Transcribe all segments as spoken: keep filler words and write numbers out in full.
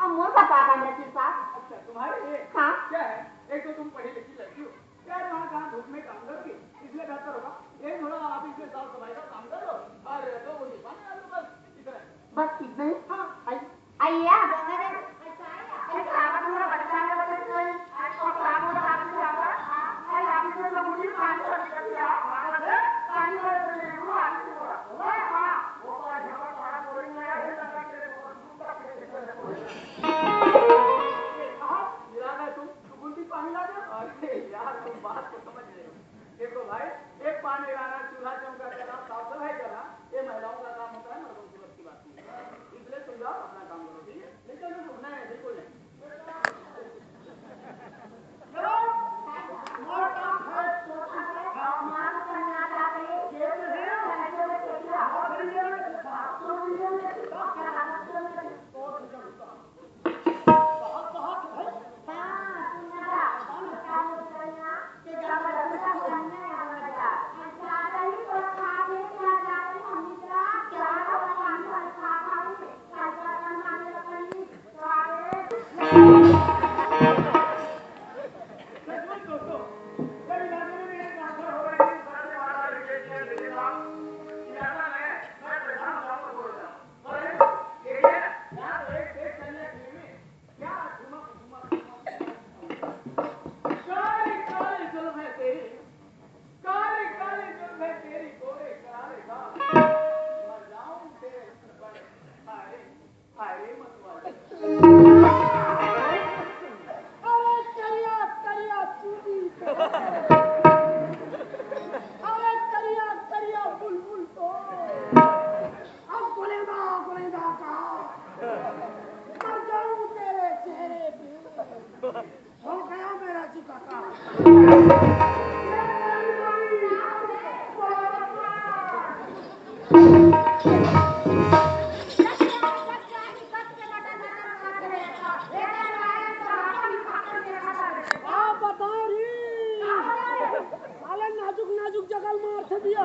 अब मोर का पापा नसीब साहब। अच्छा, तुम्हारे लिए? हाँ। क्या है, एक तो तुम पढ़ी लिखी लड़की हो, यार, वहाँ कहाँ धूप में काम करोगी, इसलिए बेहतर होगा यही थोड़ा आप इसमें साफ सफाई का काम कर लो और दो मुर्गी पानी डाल दो, बस इतना ही। बस इतना ही? हाँ। आई, आइए, आप दोनों ने। अच्छा, आइए। अच्छा, आप थोड़ा बच्चा का बच्चा नहीं। अच्छा, आप थोड़ा आप थोड़ा, हाँ, अरे, आप इसमें तो मुर्गी पानी डाल दो, पानी डाल दो, हाँ, हाँ। वो पानी हमारा पानी बोरिंग में है, इरादा है तुम, तुम उल्टी पानी ला दो। अरे यार, तुम बात को समझ रहे हो। देखो भाई, एक पानी लाना, चूल्हा चौका करना, साफ सफाई करना, ये महिलाओं का काम होता है, मर्दों की बस की बात नहीं है। इसलिए तुम जाओ, अपना काम करो, ठीक है? लेकिन तुम उठना है, बिल्कुल नहीं। काली काली जुल्फ है तेरी, काली काली जुल्फ है तेरी, गोरे करारे गाल। मर जाऊं तेरे ऊपर, हाय रे, हाय रे मतवाले। अरे करिया करिया चूड़ी तो, अरे करिया करिया बुलबुल तो, अब गुलेदा गुलेदा का, मर जाऊं तेरे चेहरे पे। हो गया मेरा जी काका। आप बताओ रे, साले नाजुक नाजुक जगह मार थे दिया।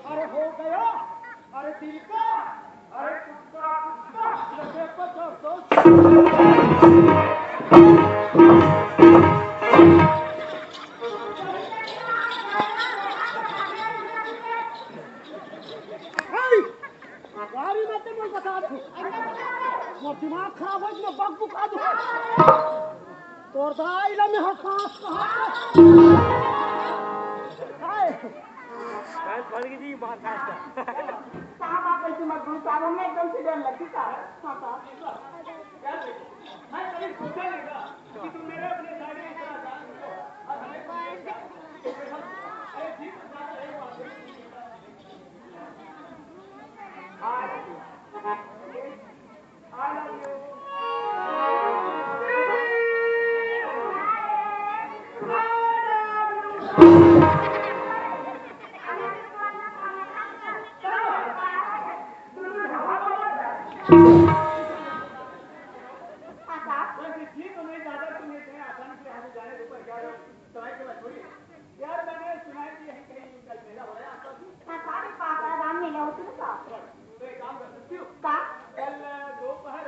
अरे हो गया, अरे दिल का गाड़ी में तो मैं बता दूं। मोर दिमाग खराब हो गया, बकबका दूं। तोर दाई ला मैं हकास कहा। काय? काय फड़ गई थी मार खास का? साहब, आप ऐसे मत बोलो साहब, हमें एकदम से डर लगती साहब। हाँ, साहब। मैं कभी सोचा नहीं था कि तुम मेरे अपने साइड में इतना जान दो। और हमें अरे, ठीक है, ज्यादा एक बात है। वैसे ठीक तो नहीं दादा, तुम इतने आसानी से यहाँ से जाने दो, पर क्या है? सवाई के बाद थोड़ी। यार, मैंने सुना है कि यहीं कहीं कल मेला हो रहा है, आपका भी? हाँ, सारे पापा राम मेला होती है, साहब। तो एक काम कर सकती हो? का? कल दोपहर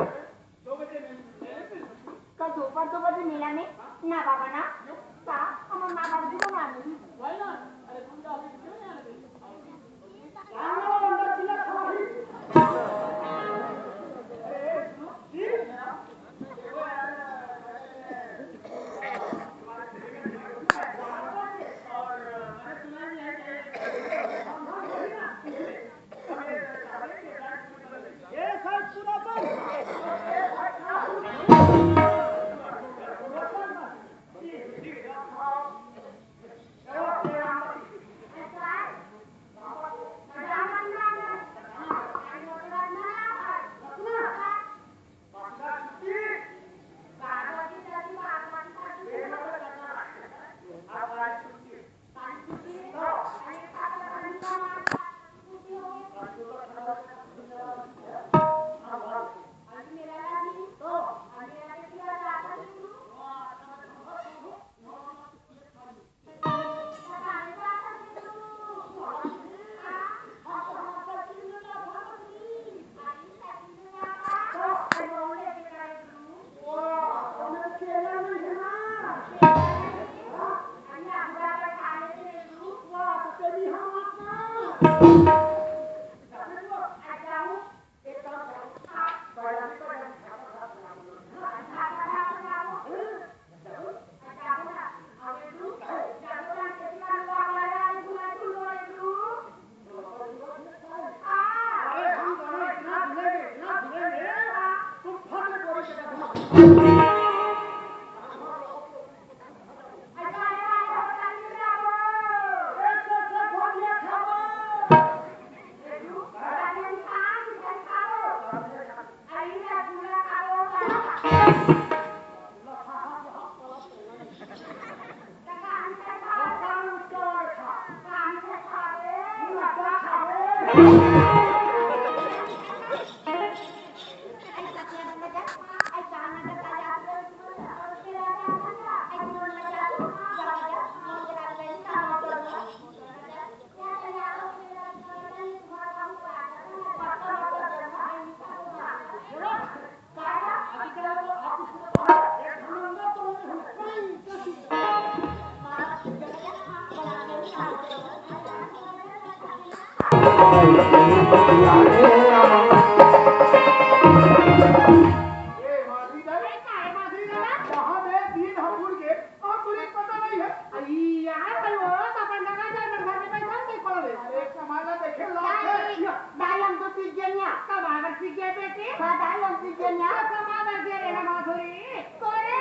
दो बजे में मेले में मिल सकती हो? कल दोपहर दो बजे मेला में? हाँ। ना बाबा, ना। क्यों? का? हमारे माँ बाबूजी को मार देगी। Why not? अरे, तुम जाओगी तो क्यों नहीं आने देगी? ए, माधुरी दाई, कहाँ बे? दिन ह बुड़ गे, अउ तोला पता नहीं है। अरे यार, भाई, वो तो अपन जगह जाए, अपन घर में बैठा नहीं पड़ो बे। अरे, कमाला देखे, लौट है। दाई, हम तो सीख गए ना। कब आकर सीख गए बेटे? हाँ, दाई, हम सीख गए ना। तो कब आकर दे रहे ना माधुरी? तोरे,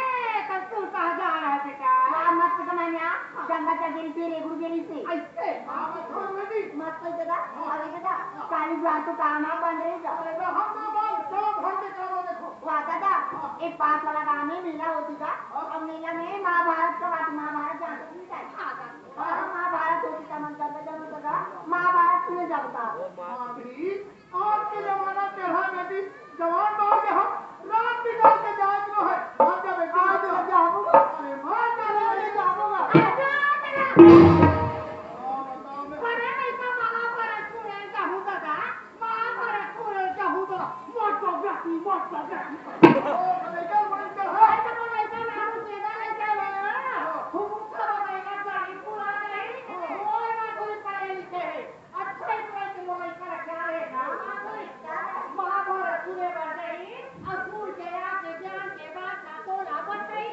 तब तू कहाँ जा रहा है बेटा? हाँ, मस्त कमाने आ। गंगा चल गेली, फिर एगुड़ गेली से। ऐसे? हाँ, मैं छोड़ देती। मस्त है दादा। हाँ। अरे दादा, काली बार तो काम आ बंद रही जा। अरे, हम तो बात, चलो घर के काम देखो। वाह दादा, हाँ। एक पास वाला गांव में मेला होती का। हाँ। अब मेला में महाभारत का बात, महाभारत जानते नहीं क्या? हाँ, जानते। हाँ, महाभारत होती का मन करता जब तक महाभारत सुने जाता। ओ माँ। माधुरी, आज के जमाना चढ़ा बेटी, जवान बाहर के हम रात बिगाड़ के जाए तो है। मर जा बेटी, मर जा। जाऊंगा। अरे मर जा, मर जा, जाऊंगा। हाँ, बताओ मैं। अरे मैं तो महाभारत सुने जाऊं दादा, महाभारत सुने जाऊं दादा, मर जाऊंगा। अच्छा, इतना कि मोर लइका ला क्या रे, ना माधुरी? महाभारत सुने बर जाही, अउ सुन के आके ज्ञान के बात ला तोला बताही।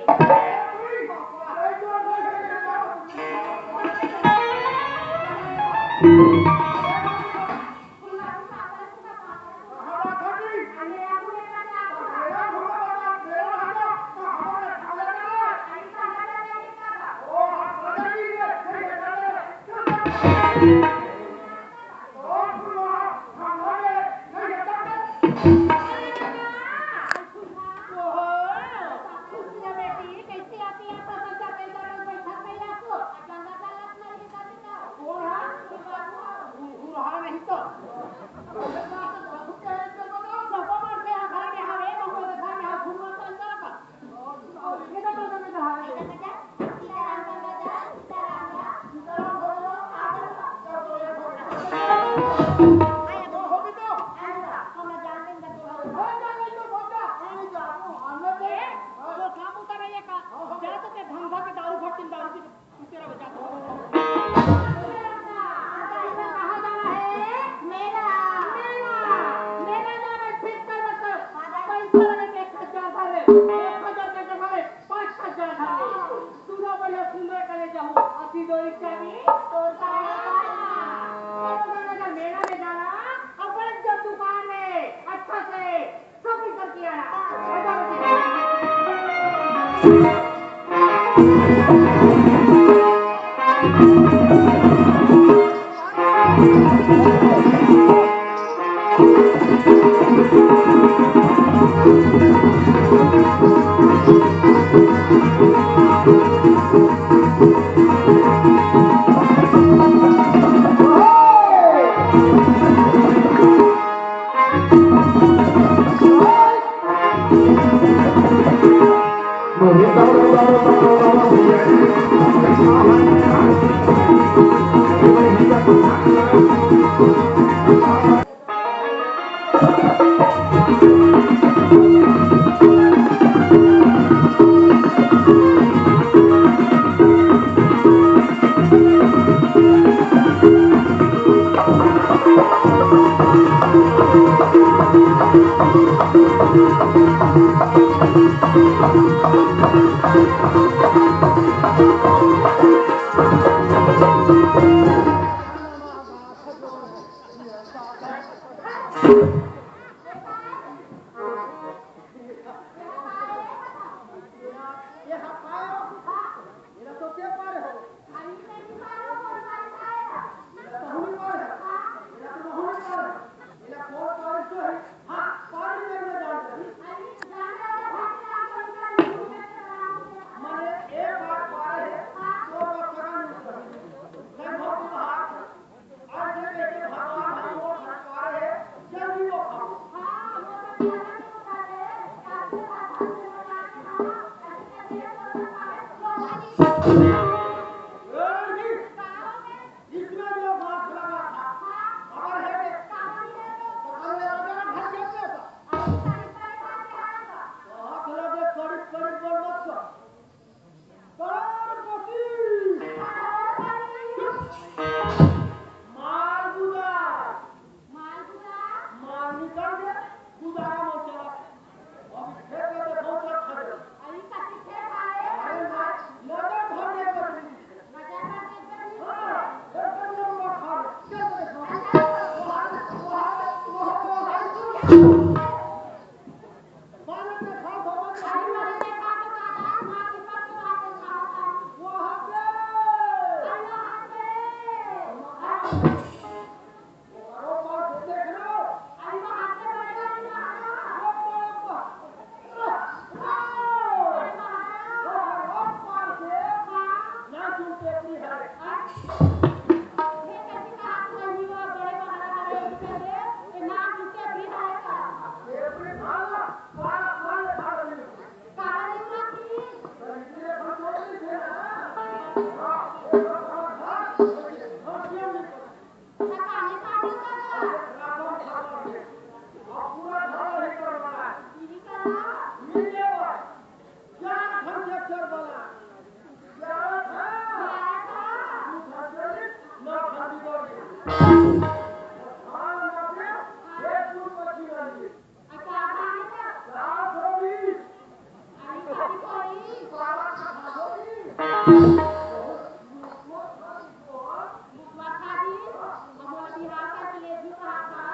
मुखवा खा दिस, अब मोला बिहाव करके ले जहू कहा था,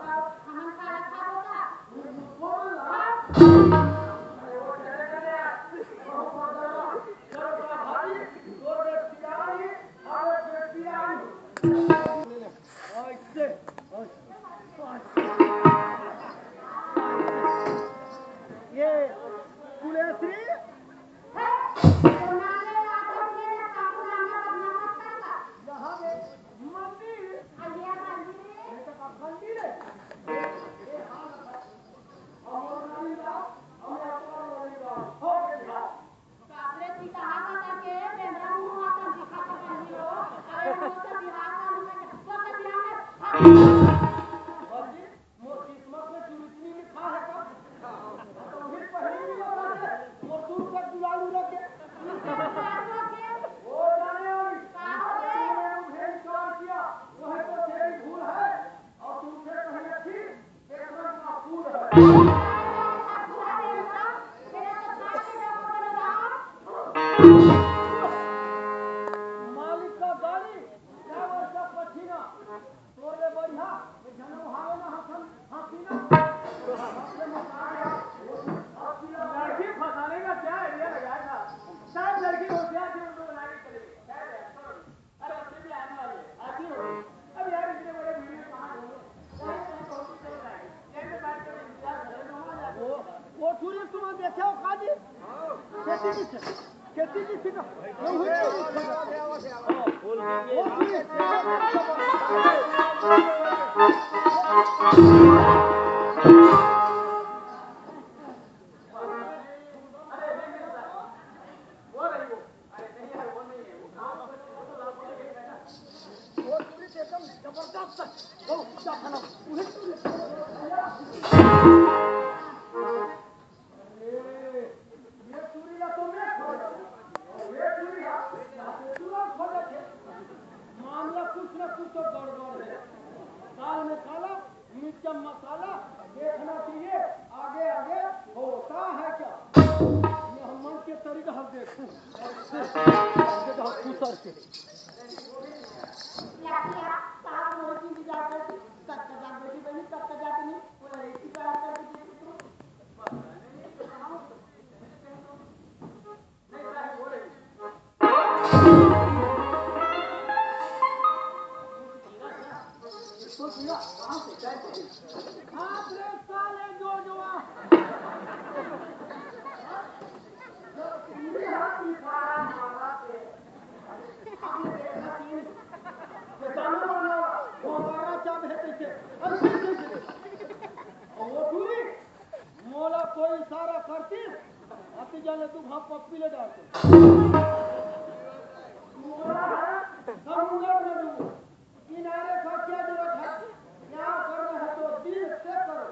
तब हमन काला खाबो का? ये कुलेश्री। मोर किस्मत में चुरचुरी लिखा है का? तो फिर पहली भी बता दे, मोर दूर तक दुलालू रखे। वो जाने वाली, तुमने मुझे इनकार किया, वह तो तेरी भूल है, और तुमसे कहीं अच्छी, देखना का फूल है। मालिक का गाड़ी, ड्राइवर का पसीना। तोर ले बढ़िया, ये जनम हावे ना हसन, हंसी ना। लड़की फंसाने का क्या आइडिया लगाया था? शायद लड़की होशियार थी, उनको बना के चले गए। शायद है। अरे, अपने भी आने वाले हैं, आती होगी। अब यार, इतने बड़े भीड़ में कहाँ ढूंढो? जाहिर है, तो होटल चल रहा है। यहीं पे बैठ कर इंतजार कर रहे हैं, हम आ जाते हैं। वो, वो टूरिस्ट तुम देखे हो, काजी? खेती की खेती की फिट। ये चूड़ी ला तो मैं खोल, ये चूड़ी ला, ये चूड़ा खोल के। मामला कुछ ना कुछ तो गड़बड़ है। दाल में काला, मिर्च में मसाला, देखना चाहिए आगे आगे होता है क्या। ये हम मन के तरीका हम देखूं। ये तो हम उतर के। लाठी आ, साहब मोर की इंतजार करती, तब तक जान बेटी बहनी, तब तक जाती नहीं, वो लड़की प्यार करती थी। मोला कोई इशारा करती, अति जाने तू वहाँ पप्पी ले डालते। समुंदर में डूबो, किनारे का क्या जरूरत है? प्यार करना है तो दिल से करो,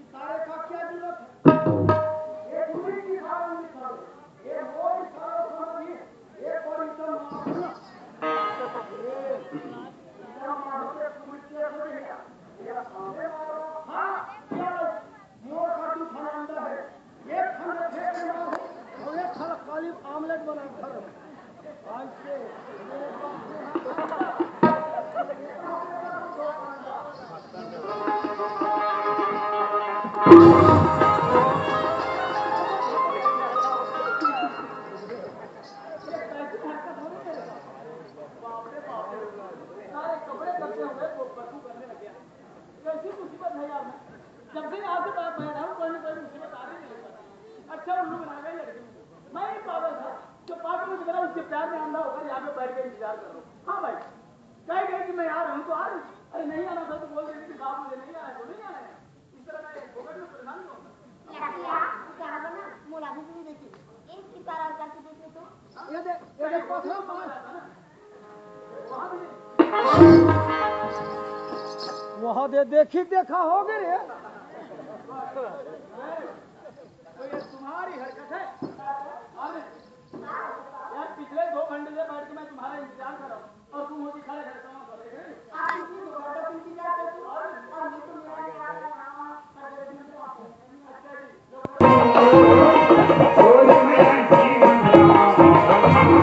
इशारे का क्या जरूरत है? ये दूरी की बात नहीं करो, ये मोर इशारा समझ ये बड़ी तो मार। ये इतना मार के पूरी किया हो गया। ये सामने मारो। हाँ, ये मोर का तूफान अंदर है। एक खंड फेंक के मारो और एक खंड काली आमलेट बना के खा लो। आज से मेरे पास कैसी मुसीबत है यार। मैं जब से यहाँ से बाहर बैठा हूँ, कोई ना कोई मुसीबत आ रही है। अच्छा उल्लू बना गए लड़के मुझे। मैं ही पागल था जो पागल की तरह उसके प्यार में अंधा होकर यहाँ पे बैठ के इंतजार कर रहा हूँ। हाँ भाई, कह गई कि मैं आ रहा हूँ तो आ रही। अरे नहीं आना था तो बोल देती कि साहब मुझे नहीं आना है तो नहीं आना है। इस तरह मैं फोकट में परेशान क्यों होता? लड़किया, क्या बोला? मोला भी नहीं देखी। एक की तरह करके देखे तो। ये दे, ये दे, पथरा मार। वहाँ दे देखी देखा हो गए रे। तो ये तुम्हारी हरकत है। अरे यार, पिछले दो घंटे से बैठ के मैं तुम्हारा इंतजार कर रहा हूँ और तुम होती खड़े खड़े तमाशा देख रहे हो। अच्छा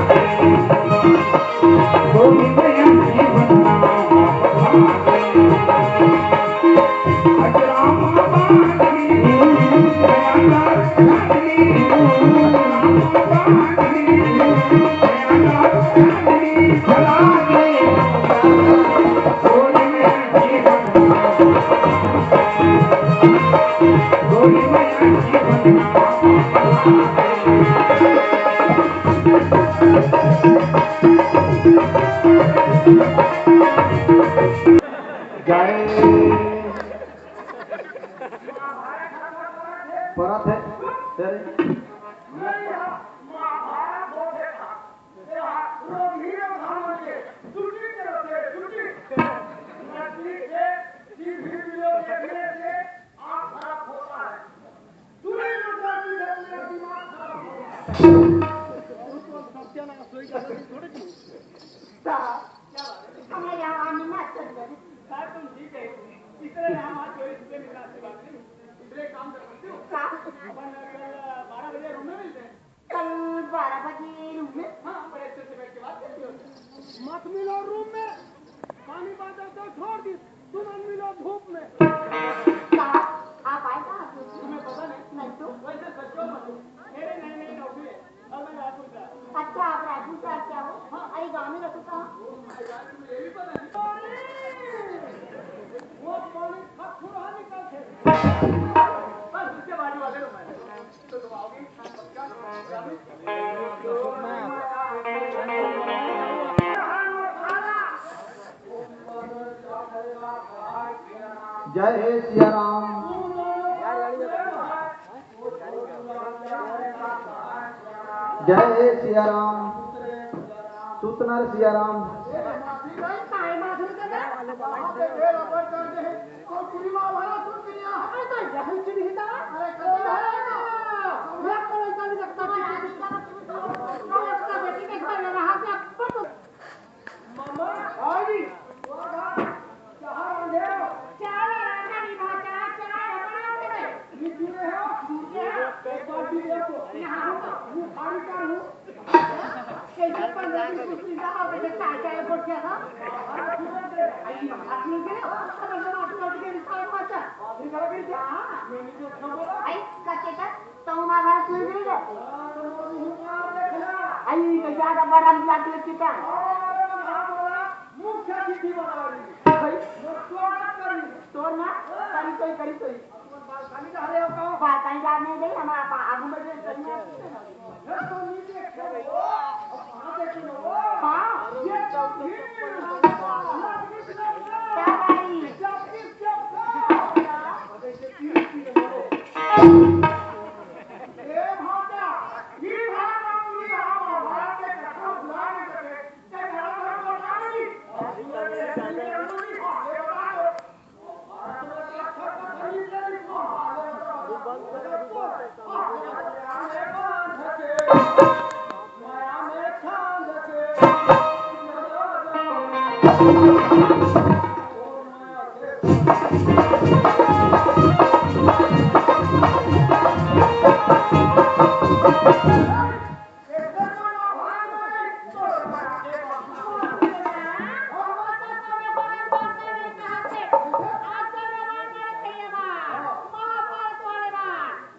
जी। जय परत हे। तेरे हमारे यहाँ आने में अच्छा नहीं लगे। सर, तुम ठीक है। इतने में हम आज चोरी छुपे मिलना अच्छी बात नहीं। इसलिए एक काम कर सकते हो। क्या? अपन कल बारह बजे रूम में। कल बारह बजे रूम में? हाँ, बड़े अच्छे से बैठ के बात करते हो। मत मिलो रूम में। पानी बादल तो छोड़ दी, तुम मत मिलो धूप में। क्या? आप आए कहाँ से? तुम्हें पता नहीं? नहीं तो। वैसे सच में मत। मेरे नई नई नौकरी है। अच्छा, आप रायपुर से आके आओ। हाँ। अरे, गाँव में रखो कहाँ? वो पानी खा थोड़ा निकल के। बस उसके बाजू वाले रूम में। तो तुम आओगे? जय हे सिया राम। जय हे सिया राम। सुत नर सिया राम। आई, कइसे आधा बड़ा हम लात लेके का? मुख्य अतिथि बना रही। भाई, तोर ना? करी सोई, करी सोई। बालकनी जा नहीं गई, हमारा आगू में जो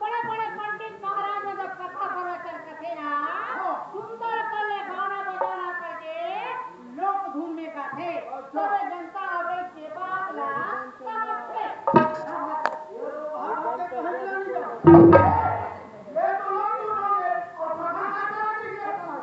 बड़े बड़े पंडित महाराज मन जब कथा प्रवचन करथे ना, सुंदर कर ले गाना बजाना करके लोक धुन में गाथे। अच्छा। तबे जनता आवे के बात ला समझथे। ये तो लोक धुन हो गए और कथा का तरह नहीं करता।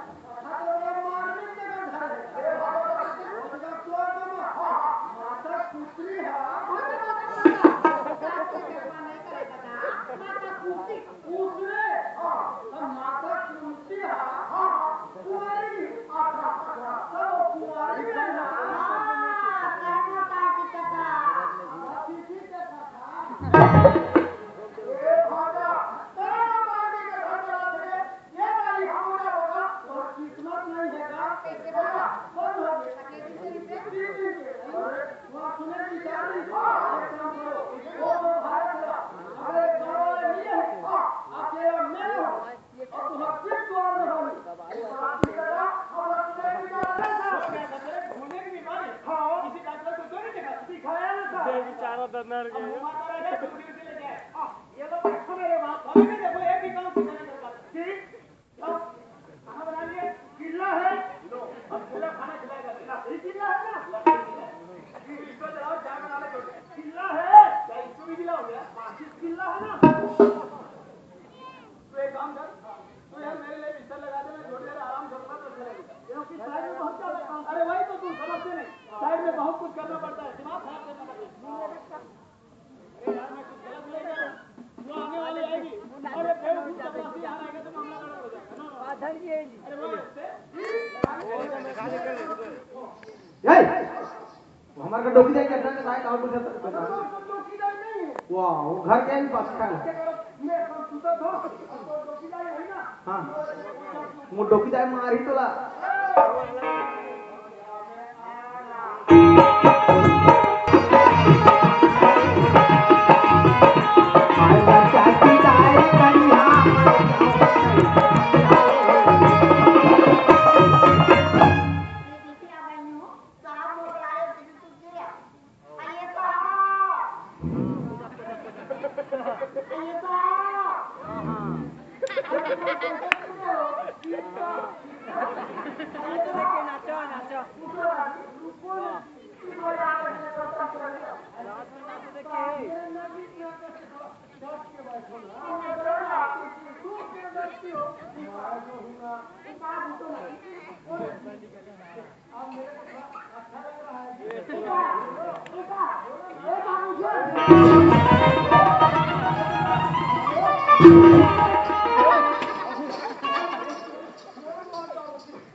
चिल्ला है ना? तो एक काम कर, तू यार मेरे लिए बिस्तर लगा दे, मैं थोड़ी देर आराम करूंगा तो चले। क्योंकि साइड में बहुत ज्यादा काम। अरे वही तो, तू समझते नहीं, साइड में बहुत कुछ करना पड़ता है, दिमाग खराब करना पड़ता है। अरे यार, मैं कुछ गलत नहीं कह रहा हूँ। जो आने वाली आएगी, अरे बेवकूफ चपरासी यहाँ आएगा तो मामला गड़बड़ हो जाएगा ना। अरे वो ऐसे। ए, वो हमारे का डोकी दाई के अड्डा में साइड और कुछ आता है। वाह, वो घर के भी पास खाए। हाँ, वो डोकी दाई मारी तोला।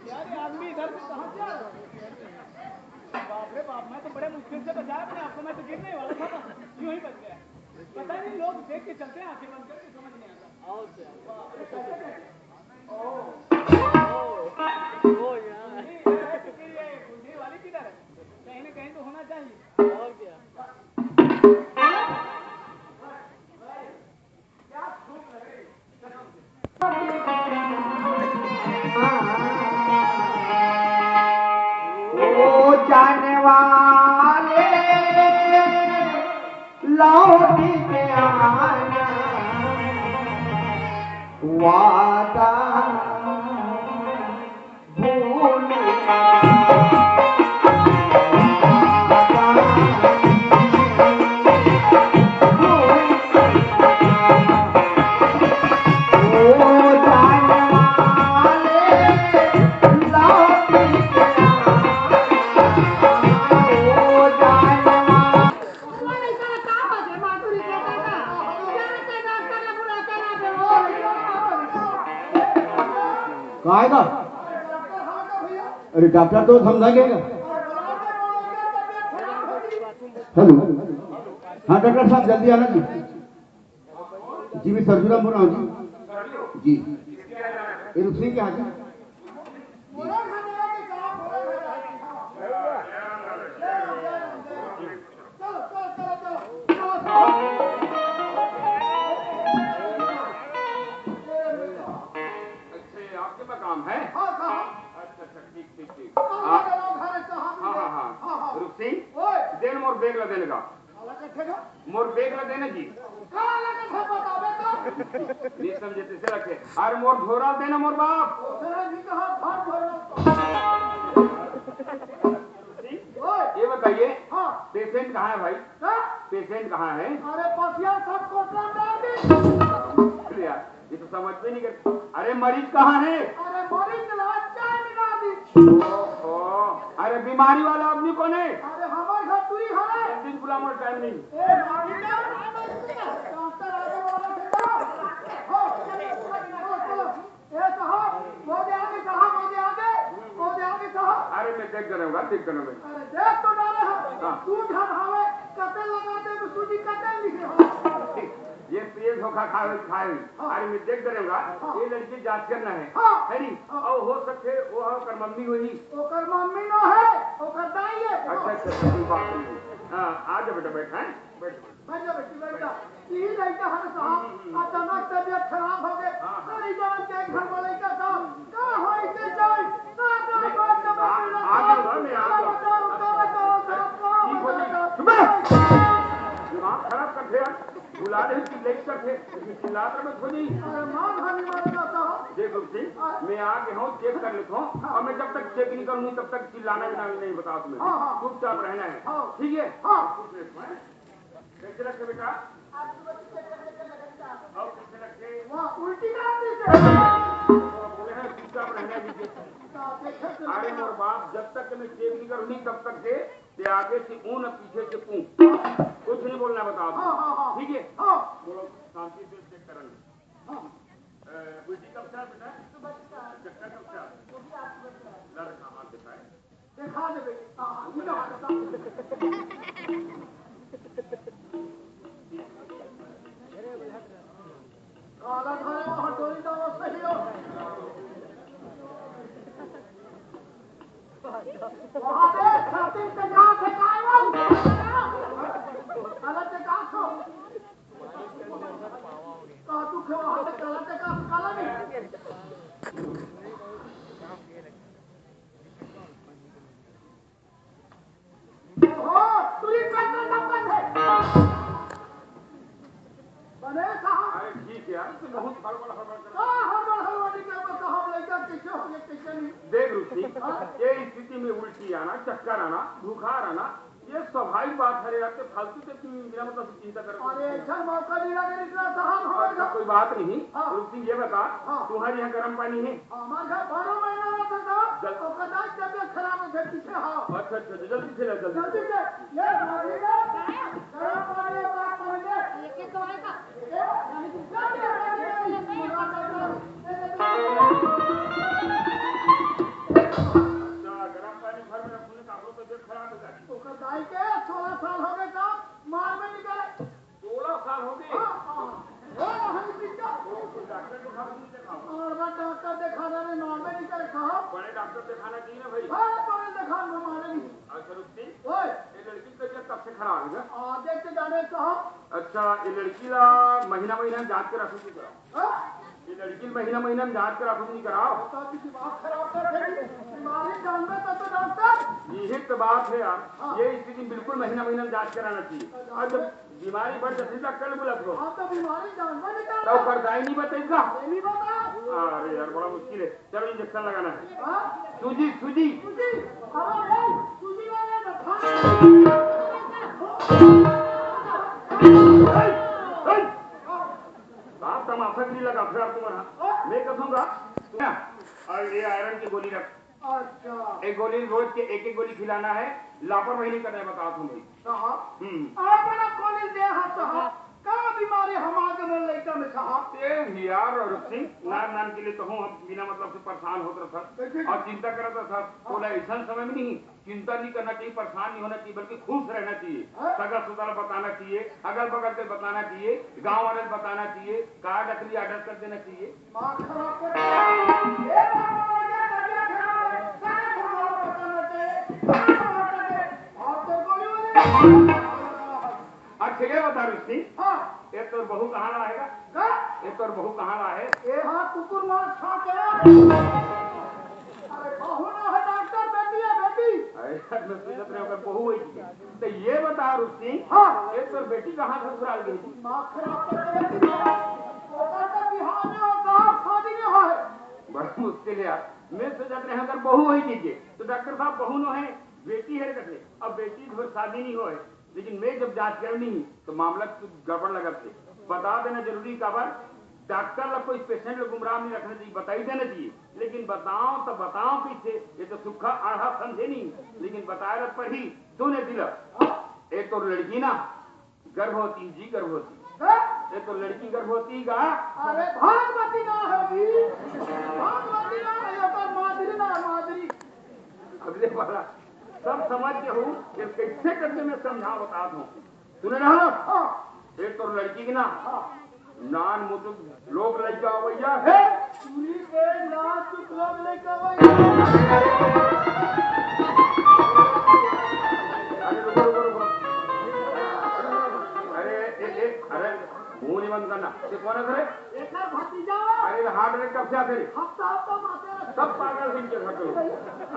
यार, ये आदमी इधर से कहाँ से आया? बाप रे बाप, मैं तो बड़े मुश्किल से बचाया अपने आप को, मैं तो गिरने वाला था ना, यूं ही बच गया। पता नहीं, लोग देख के चलते हैं आंखें बंद करके, समझ नहीं आता। और क्या? बाप रे, कैसे कैसे? ओ, ओ यार। गुंडी, ये गुंडी वाली किधर है? कहीं ना कहीं तो होना चाहिए। और क्या? ओ जाने वाले, लौट के आना, वादा भूल काय का? अरे डॉक्टर तो समझा गया। हेलो, हाँ डॉक्टर साहब, जल्दी आना जी। जी, मैं सरजूराम बोल रहा हूँ जी। जी, ये रुक्सिन के यहाँ जी। अच्छा, ये आपके मकाम है? हाँ, साहब। अच्छा, अच्छा, ठीक, ठीक, ठीक। हाँ, हाँ, हाँ, हाँ, हाँ। हाँ, हाँ। रुक्सिन, ओए। देन मोर बैग ला देने का। काला कथे गा? मोर बैग ला देना जी। काला कथे बताबे तो? नहीं समझे, तैसे रखे। अरे मोर झोरा देना मोर बाप। ओकरा भी कहा भार भरना। ओए। ये बताइए, हाँ। पेशेंट कहाँ है भाई? हाँ? पेशेंट कहाँ है? अरे पसिया सब कोटरा में डाल दी। अरे यार, ये तो समझ में नहीं करते। अरे मरीज कहाँ है? अरे मरीज ला चाय में डाल दी। ओहो, अरे बीमारी वाला आदमी कौन है? अरे हमारे घर तुरी है। जल्दी बुला, मोर टाइम नहीं। ए, डॉक्टर आगे वाला थे तो। हो, चलो, चलो, चलो। ए साहब, वो दे आगे साहब, वो दे आगे, वो दे आगे साहब। अरे मैं देख डरूंगा, देख डरूंगा। अरे देख तो डाले हो। हाँ। तू झन हवे, कतल लगा दे तो सूजी कतल नहीं हो। ये, ये धोखा खावे, खावे। हाँ। अरे मैं देख डरूंगा, हाँ। ये लड़की जांच करना है। हाँ। है नी? हाँ। और हो सकते वो ओकर मम्मी होही। ओकर मम्मी ना है, ओकर दाई है। अच्छा, अच्छा, अच्छा, कोई बात नहीं। हाँ, आ जा बेटा, बैठ, हैं? बैठ, बैठ। बैठ जा बेटी, बैठ जा। ई लइका हर साहब, अचानक तबीयत खराब हो गए। हाँ, हाँ। सारी जान के घर में लइका साहब, का होई के जाए? ना, ना, नहीं, बात ना, आ, बात ना, आ जाऊंगा, मैं आ जाऊंगा। बता, बता, बता, बता, ठीक हो जाएगी। बता, चुप रह। दिमाग खराब कर दे यार। बुला रहे चिल्लाई कर थे, लेकिन चिल्ला कर मत हो जाइए। अरे माँ भाभी मारेगा साहब। देख रुक्सिन, हाँ। मैं आ गया हूँ, चेक कर लेता हूँ, हाँ। और मैं जब तक चेक नहीं करूंगी तब तक चिल्लाना भी नहीं बता तुम्हें। हाँ, हाँ। चुपचाप रहना है। हाँ। ठीक है? हाँ। कुछ नहीं, हैं? कैसे रखे बेटा? आपके बच्चे जब तक के मैं चेक नहीं करूंगी, तब तक के ते आगे से ऊन और पीछे से पू। कुछ नहीं बोलना, बताओ। हाँ, हाँ, हाँ। ठीक है? हाँ। बोलो, शांति से चेक करेंगे। हाँ। अ, उल्टी कब से आ बेटा? सुबह से आ। चक्कर कब से आ? वो भी आज सुबह से आ। लड़ कहाँ से आए? देखा दे बेटी। हाँ, हाँ, ये तो हाथ का। काला धरे वहाँ डोरी डालो, सही हो। वहाँ पे छाती पे कहाँ से काय हो? काला से कहाँ से? कहाँ तू क्यों वहाँ पे काला से कहाँ से काला नहीं? ओहो, तुझे पेट्रोल पंप बंद है। बने साहब। अरे ठीक है यार, तू बहुत हड़बड़ हड़बड़ कर। का हड़बड़ हड़बड़ नहीं करबो, तो हम लइका कैसे हो गए, कैसे नहीं? देख रुचि, हाँ? ये स्थिति में उल्टी आना, चक्कर आना, बुखार आना, ये स्वाभाविक बात है यार, ते फालतू के तुम बिना मतलब से चिंता कर। अरे, अच्छा मौका मिला के निकला साहब, हमारे अच्छा, घर। कोई बात नहीं। हाँ। रुचि, ये बता, हाँ। तुम्हारे यहाँ गर्म पानी है? हमारे घर बारह महीना रहता था, जल- तो कदाच तबियत खराब हो गई, पीछे आओ। अच्छा, अच्छा, अच्छा, जल्दी से ले, जल्दी। जल्दी से, ये भाभी का गर्म पानी है, गर्म पानी दे। ये तो आएगा। अच्छा, गरम पानी घर में रखने का, आप लोग तबियत खराब हो जाती। ओकर दाई के सोलह साल हो गए, काम मार में निकले। सोलह साल हो गए? हाँ, हाँ। वो वहीं निकल। तो डॉक्टर को दिखाओ, नहीं दिखाओ। और मैं डॉक्टर दिखाना नहीं, मार में निकले, कहा। बड़े डॉक्टर दिखाना चाहिए ना भाई। हाँ, बड़े दिखाना, मारे नहीं। अच्छा, रुकती। ओए। ये लड़की का जब कब से खराब है? आगे के जाने कहा। अच्छा, ये लड़की ला महीना, महीना जांच के रखो, की कराओ। हाँ? ये लड़की महीना महीना में जांच करा, कुछ नहीं कराओ। तो अभी दिमाग खराब कर रही है। बीमारी जान में तो, तो डॉक्टर। यही तो बात है यार। हाँ। ये स्थिति में बिल्कुल महीना महीना में जांच कराना चाहिए। और जब बीमारी बढ़ जाती है, डॉक्टर ने बुला दो। हाँ, तो बीमारी जान में निकाल तो दो। कर दाई नहीं बताएगा। ये नहीं बता। अरे यार, बड़ा मुश्किल है। चलो, इंजेक्शन लगाना है। हाँ? सूजी, सूजी। सूजी? अरे, ए, सूजी वाले तो खा। ए, ए, आप तमाशागिरी लगा, फिर आप तुम्हारा। मैं कहूँगा, और ये आयरन की गोली रख। अच्छा। एक गोली रोज के एक एक गोली खिलाना है, लापरवाही नहीं करना है, बताओ तुम भाई। साहब, हम्म। आप बड़ा गोली दे हा साहब, का बीमारी हमारे मन लइका में साहब? ए यार, रुक सिंह, नान नान के लिए तो हूँ, हम बिना मतलब से परेशान होत रहत हस। देखिए। और चिंता करत रहत हस, हाँ। बोला ऐसा समय में नहीं, चिंता नहीं करना चाहिए, परेशान नहीं होना चाहिए, बल्कि खुश रहना चाहिए। हाँ। सगा सुतरा बताना चाहिए, अगल बगल के बताना चाहिए, गाँव वाले बताना चाहिए, कार्ड असली ऑर्डर कर देना चाहिए। माँ खराब कर दिया। ए बाबा, ये कर दिया, खराब है। सारे खराब बताना चाहिए। सारे खराब बताना चाहिए। और तो गोली वाले। अच्छा, ये बता रुचि, हाँ। ये तोर बहू कहाँ ला हे गा? का? ये तोर बहू कहाँ ला हे? ए हाँ, कुकुर मार खा के। अरे, बहू ना है डॉक्टर, बेटी है, बेटी। अरे, मैं सोचत रहे अगर बहू है कि। तो ये बता रुचि, हाँ। ये तोर बेटी कहाँ ससुराल गई थी? माँ खराब कर दे बेटी। ओकर तो बिहाव नहीं होता, शादी नहीं होए। बड़ा मुश्किल है यार। मैं सोचत रहे अगर बहू है कि, तो डॉक्टर साहब बहू नो है, बेटी है कहते। अब बेटी तो शादी नहीं होए। लेकिन मैं जब जांच करनी तो मामला कुछ गड़बड़ लगत हे। बता देना जरूरी काबर, डॉक्टर ला कोई पेशेंट ला गुमराह नहीं रखना चाहिए, बताई देना चाहिए। लेकिन बताओ तो बताओ पीछे, ये तो सुखा आढ़ा समझे नहीं, लेकिन बताए ला पड़ही। सुने दिला, ये तो लड़की ना गर्भवती जी, गर्भवती। हाँ? ये तो लड़की गर्भवती का। अरे भागवती ना होगी, भागवती ना है, ये तो माधुरी ना, माधुरी। अगले वाला सब समझ के हूँ, ये कैसे करके मैं समझा बता दूँ। सुने ना? हाँ। एक तो लड़की की ना, हाँ। नान मुतुक लोग लड़का भैया है। पूरी के नान मुतुक लोग लड़का भैया। अरे रुको, रुको, रुको। अरे, ए, ए, अरे, मुंह नहीं बंद करना। ये कौन है रे? एक भतीजा। अरे, हार्ट अटैक कब से आते रे? हफ्ता, हफ्ता मारते हैं। सब पागल हैं इनके घर के लोग।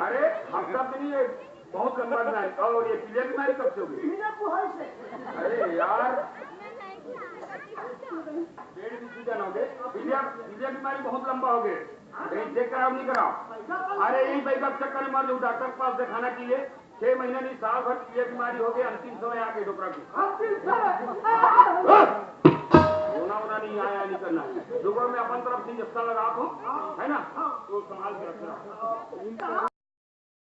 अरे, हफ्ता तो नहीं है, बहुत लंबा दिन है। और ये पीलिया बीमारी कब से हो गई? पीलिया को है से। अरे यार, पेट भी सूजन हो गए। पीलिया, पीलिया बीमारी बहुत लंबा हो गए। कहीं चेक कराओ, नहीं कराओ? अरे, यही बैठक चक्कर में मर जाऊँ, डॉक्टर के पास दिखाना चाहिए। छह महीना नहीं, साल भर पीलिया बीमारी हो गई, अंतिम समय आ गए डोकरा की। अंतिम समय? रोना वोना नहीं आया, नहीं करना। डोकरा में अपन तरफ से इंजेक्शन लगा दो, है ना? तो संभाल के रखना।